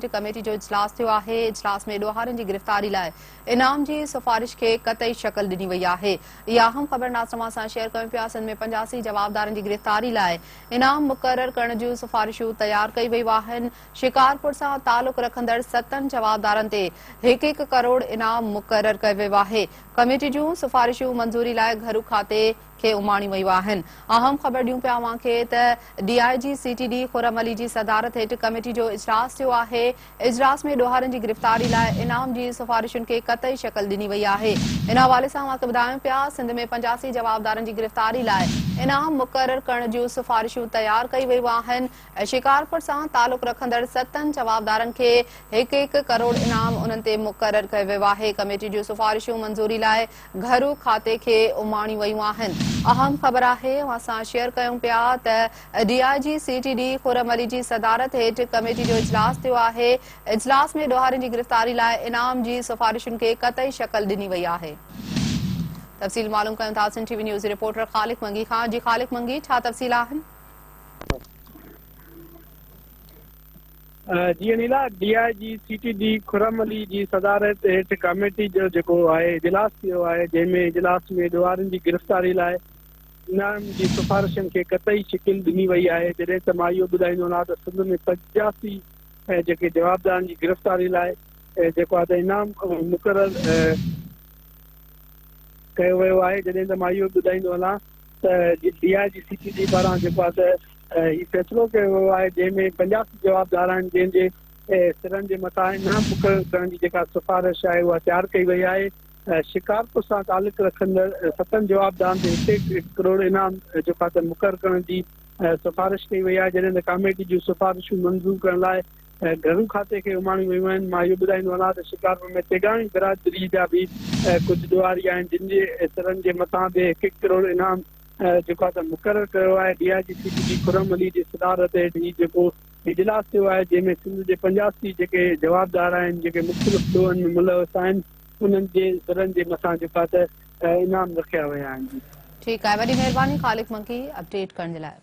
Committee جو اجلاس ٿيو آهي، اجلاس ۾ ڏوهارين جي گرفتاري لاء انعام جي سفارش کي قطعي شڪل ڏني وئي آهي. اها اهم خبر ناظرين اوهان سان شيئر ڪيون پيا، سنڌ ۾ 85 جوابدارن جي گرفتاري لاء انعام مقرر ڪرڻ جون سفارشون تيار ڪئي ويون آهن، شڪارپور سان تعلق رکندڙ ستن جوابدارن تي هڪ هڪ ڪروڙ انعام مقرر ڪيو ويو آهي، ڪميٽي جون سفارشون منظوري لاء گهرو کاتي کي اماڻيون ويون آهن. اهم خبر ڏيون پيا اوهان کي ته D I G C T D Khurram Ali جي صدارت هيٺ ڪميٽي جو اجلاس ٿيو آهي. اجلاس ۾ ڏوهارين جي گرفتاري لاء انعام جي سفارشن کي قطعي شڪل ڏني وئي آهي. ان حوالي سان اوهان کي ٻڌايون پيا سنڌ ۾ 85 جوابدارن جي گرفتاري لاء انعام مقرر ڪرڻ جون سفارشون تيار ڪئي ويون آهن. شڪارپور سان تعلق رکندڙ ستن جوابدارن کي هڪ هڪ ڪروڙ انعام انهن تي مقرر ڪيو ويو آهي. ڪميٽي جون سفارشون منظوري لاء گهرو کاتي کي اماڻيون ويون آهن. اهم خبر آهي اوهان سان شيئر ڪيون پيا ته D I G C T D Khurram Ali جي صدارت هيٺ ڪميٽي جو اجلاس ٿيو آهي. اجلاس ۾ ڏوهارين جي گرفتاري لاء انعام جي سفارشن کي قطعي شڪل ڏني وئي آهي. تفصيل معلوم ڪيون ٿا سنڌ ٽي وي نيوز جي رپورٽر خالق منگي کان. جي خالق منگي ڇا تفصيل آهن؟ جي Anila, D I G C T D Khurram Ali جي صدارت هيٺ ڪاميٽي جو جيڪو آهي اجلاس ٿيو آهي جنهن ۾ اجلاس ۾ ڏوهارين جي گرفتاري لاء انعام جي سفارشن کي قطعي شڪل ڏني وئي آهي جڏهن ته مان اهو ٻڌائيندو هلان ته سنڌ ۾ 85 جيڪي جوابدارن جي گرفتاري لاء جيڪو آهي ته انعام مقرر ڪيو ويو آهي جڏهن ته مان اهو ٻڌائيندو هلان ته D I G C T D پاران جيڪو آهي ته هي فيصلو ڪيو ويو آهي جنهن ۾ 85 جوابدار آهن جنهن جي سرن جي مٿان انعام مقرر ڪرڻ جي جيڪا سفارش آهي اها تيار ڪئي وئي آهي شڪارپور سان تعلق رکندڙ ستن جوابدارن تي هڪ هڪ ڪروڙ انعام جيڪو آهي ته مقرر ڪرڻ جي سفارش ڪئي وئي آهي جڏهن ته ڪاميٽي جون سفارشون منظور ڪرڻ لاء گهرو کاتي کي اماڻيون ويون آهن. مان اهو ٻڌائيندو هلان ته شڪارپور ۾ تيغاڻي برادري جا به ڪجهه ڏوهاري آهن جن جي سرن جي مٿان به هڪ هڪ ڪروڙ انعام جيڪو آهي ته مقرر ڪيو آهي. D I G C T D Khurram Ali جي صدارت هيٺ هي جيڪو اجلاس ٿيو آهي جنهن ۾ سنڌ جي 85 جيڪي جوابدار آهن جيڪي مختلف ڏوهن ۾ ملوث آهن انهن جي سرن جي مٿان جيڪو آهي ته انعام رکيا ويا آهن. ٺيڪ آهي وڏي مهرباني خالق منگي اپڊيٽ ڪرڻ جي لاء.